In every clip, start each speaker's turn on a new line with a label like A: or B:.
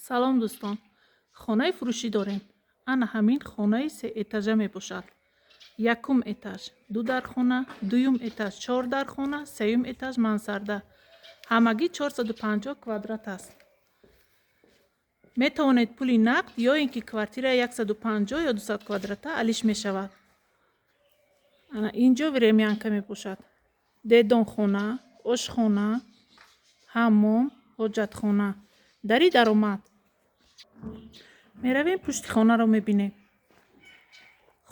A: Салом, дӯстон! Хонаи фурӯшӣ дорем. Ана ҳамин хонаи сеэтажа мебошад. Якум этаж ду дархона, дуюм этаж чор дархона, сеюм этаж мансарда. Ҳамагӣ 450 квадрат аст. Метавонед пули нақд ё ин ки квартираи 150 ё 200 квадрата алиш мешавад. Ана ин ҷо времянка мебошад. Дедонхона, ошхона, ҳаммом, ҳоҷатхона. Дари даромад. Меравем, пушти хонаро мебинем.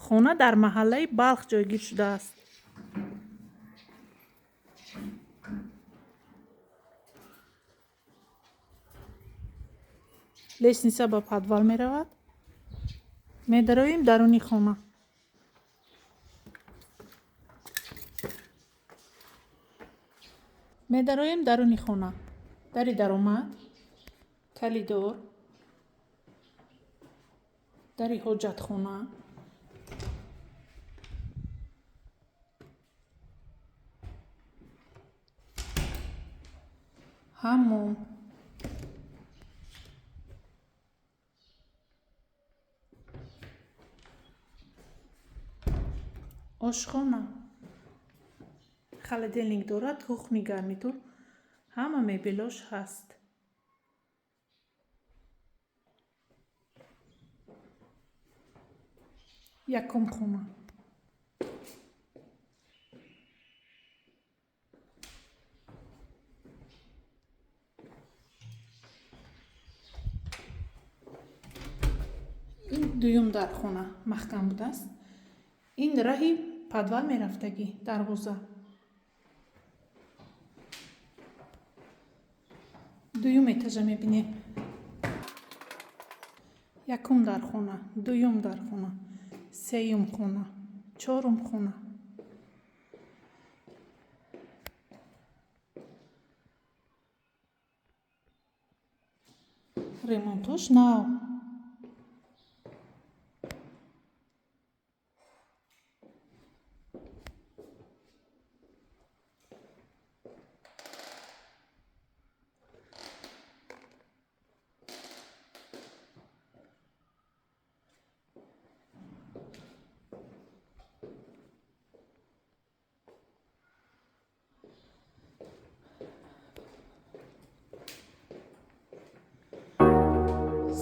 A: Хона дар маҳаллаи Балх ҷойгир шудааст. Лестница ба подвал меравад. Медароем даруни хона. Медароем даруни хона. Дари даромад, калидор, дари ҳоҷатхона, ҳаммом, ошхона. Холодильник дорад, кухни гарнитур, ҳама мебелош ҳаст. Якум хона. Ин дуюм дархона маҳкам будааст. Ин раҳи подвал мерафтагӣ, дарвоза. Дуюм этажа мебинем. Якум дархона, дуюм дархона, сеюм хона, чорум хона. Ремонтош нав.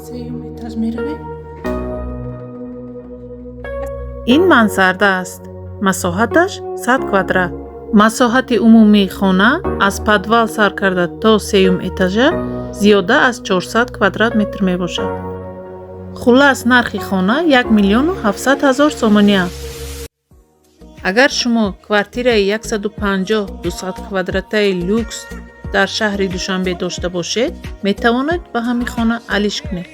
A: Сеюм этаж меравем.
B: Ин мансарда аст. Масоҳаташ 100 квадрат. Масоҳати умумии хона аз подвал сар карда то сеюм этажа зиёда аз 400 квадрат метр мебошад. Хуллас, нархи хона 1 700 000 сомонӣ аст. Агар шумо квартираи 150-200 квадратаи люкс дар шаҳри Душанбе дошта бошед, метавонед ба ҳамин хона алиш кунед.